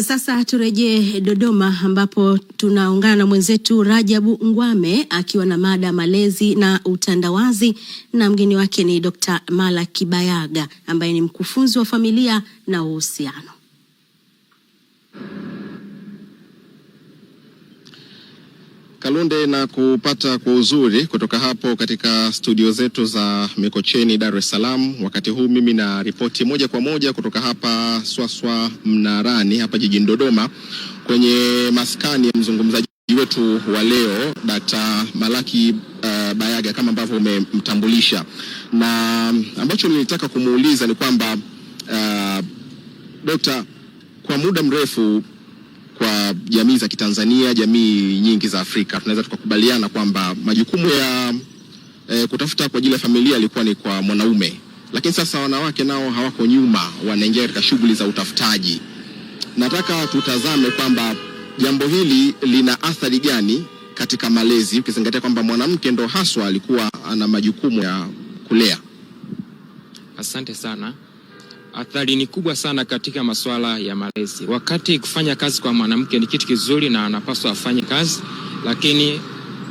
Sasa turejee Dodoma ambapo tunaungana na mwenzetu Rajabu Ngwame akiwa na mada malezi na utandawazi, na mgeni wake ni Dr. Mala Kibayaga ambaye ni mkufunzi wa familia na uhusiano. Kalunde na kupata kwa uzuri kutoka hapo katika studio zetu za Mikocheni, Dar es Salaam. Wakati huu mimi na ripoti moja kwa moja kutoka hapa Swaswa Mnarani hapa jijini Dodoma kwenye maskani ya mzungumzaji wetu wa leo Dr. Malaki Bayaga kama ambavyo umemtambulisha, na ambacho nilitaka kumuuliza ni kwamba Dr., kwa muda mrefu kwa jamii za Kitanzania, jamii nyingi za Afrika, tunaweza tukakubaliana kwamba majukumu ya kutafuta kwa ajili ya familia ilikuwa ni kwa mwanaume, lakini sasa wanawake nao hawako nyuma, wanaingia katika shughuli za utafutaji. Nataka tutazame kwamba jambo hili lina athari gani katika malezi, ukizingatia kwamba mwanamke ndo haswa alikuwa ana majukumu ya kulea. Asante sana. Athari ni kubwa sana katika masuala ya malezi. Wakati kufanya kazi kwa mwanamke ni kitu kizuri na anapaswa afanye kazi, lakini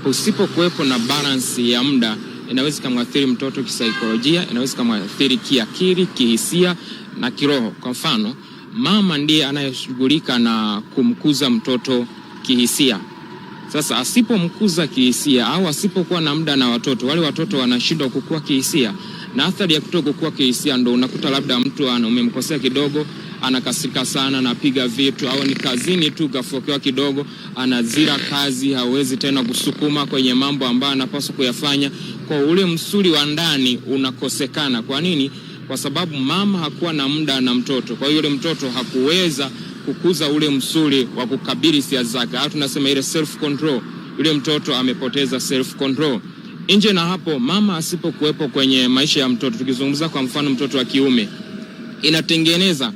usipokuwepo na balance ya muda, inaweza ikamwathiri mtoto kisaikolojia, inaweza ikamwathiri kiakili, kihisia na kiroho. Kwa mfano, mama ndiye anayeshughulika na kumkuza mtoto kihisia. Sasa asipomkuza kihisia au asipokuwa na muda na watoto, wale watoto wanashindwa kukua kihisia, na athari ya kutokukua kihisia ndo unakuta labda mtu ana umemkosea kidogo, anakasirika sana, anapiga vitu, au ni kazini tu kafokewa kidogo, anazira kazi, hawezi tena kusukuma kwenye mambo ambayo anapaswa kuyafanya. Kwa ule msuli wa ndani unakosekana. Kwa nini? Kwa sababu mama hakuwa na muda na mtoto, kwa hiyo yule mtoto hakuweza kukuza ule msuli wa kukabili hisia zake, au tunasema ile self control. Yule mtoto amepoteza self control. Nje na hapo, mama asipokuwepo kwenye maisha ya mtoto, tukizungumza kwa mfano mtoto wa kiume, inatengeneza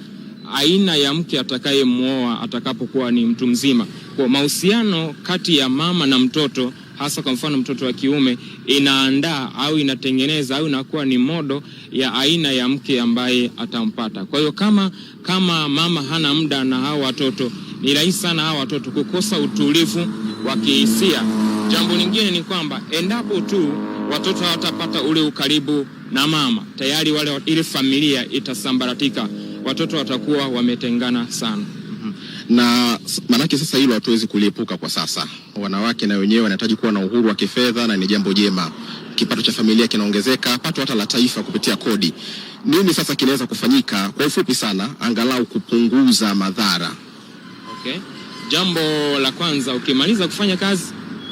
aina ya mke atakayemwoa atakapokuwa ni mtu mzima. Kwa mahusiano kati ya mama na mtoto, hasa kwa mfano mtoto wa kiume, inaandaa au inatengeneza au inakuwa ni modo ya aina ya mke ambaye atampata. Kwa hiyo kama mama hana muda na hao watoto, ni rahisi sana hao watoto kukosa utulivu wa kihisia. Jambo lingine ni kwamba endapo tu watoto hawatapata ule ukaribu na mama, tayari wale ile familia itasambaratika, watoto watakuwa wametengana sana. Na maanake sasa hilo hatuwezi kuliepuka kwa sasa. Wanawake na wenyewe wanahitaji kuwa na uhuru wa kifedha na ni jambo jema. Kipato cha familia kinaongezeka, pato hata la taifa kupitia kodi. Nini sasa kinaweza kufanyika kwa ufupi sana, angalau kupunguza madhara? Okay. Jambo la kwanza, ukimaliza kufanya kazi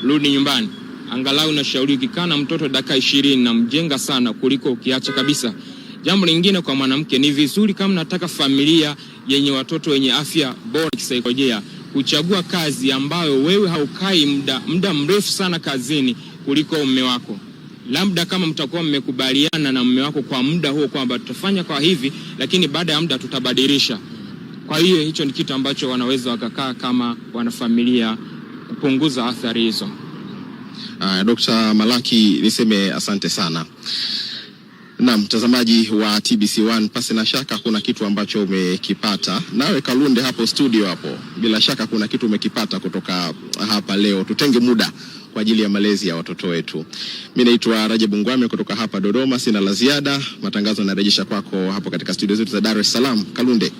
rudi nyumbani. Angalau nashauri ukikaa na mtoto dakika 20 na mjenga sana kuliko ukiacha kabisa. Jambo lingine kwa mwanamke ni vizuri kama nataka familia yenye watoto wenye afya bora kisaikolojia, kuchagua kazi ambayo wewe haukai muda mrefu sana kazini kuliko mume wako. Labda kama mtakuwa mmekubaliana na mume wako kwa muda huo kwamba tutafanya kwa hivi, lakini baada ya muda tutabadilisha. Kwa hiyo hicho ni kitu ambacho wanaweza wakakaa kama wanafamilia kupunguza athari hizo. Dr. Malaki, niseme asante sana. Na mtazamaji wa TBC1, pasi na shaka kuna kitu ambacho umekipata. Nawe Kalunde hapo studio hapo, bila shaka kuna kitu umekipata kutoka hapa leo. Tutenge muda kwa ajili ya malezi ya watoto wetu. Mimi naitwa Rajabu Ngwame kutoka hapa Dodoma, sina la ziada. Matangazo yanarejesha kwako hapo katika studio zetu za Dar es Salaam. Kalunde.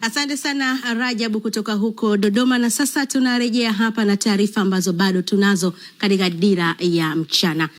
Asante sana Rajabu kutoka huko Dodoma. Na sasa tunarejea hapa na taarifa ambazo bado tunazo katika Dira ya Mchana.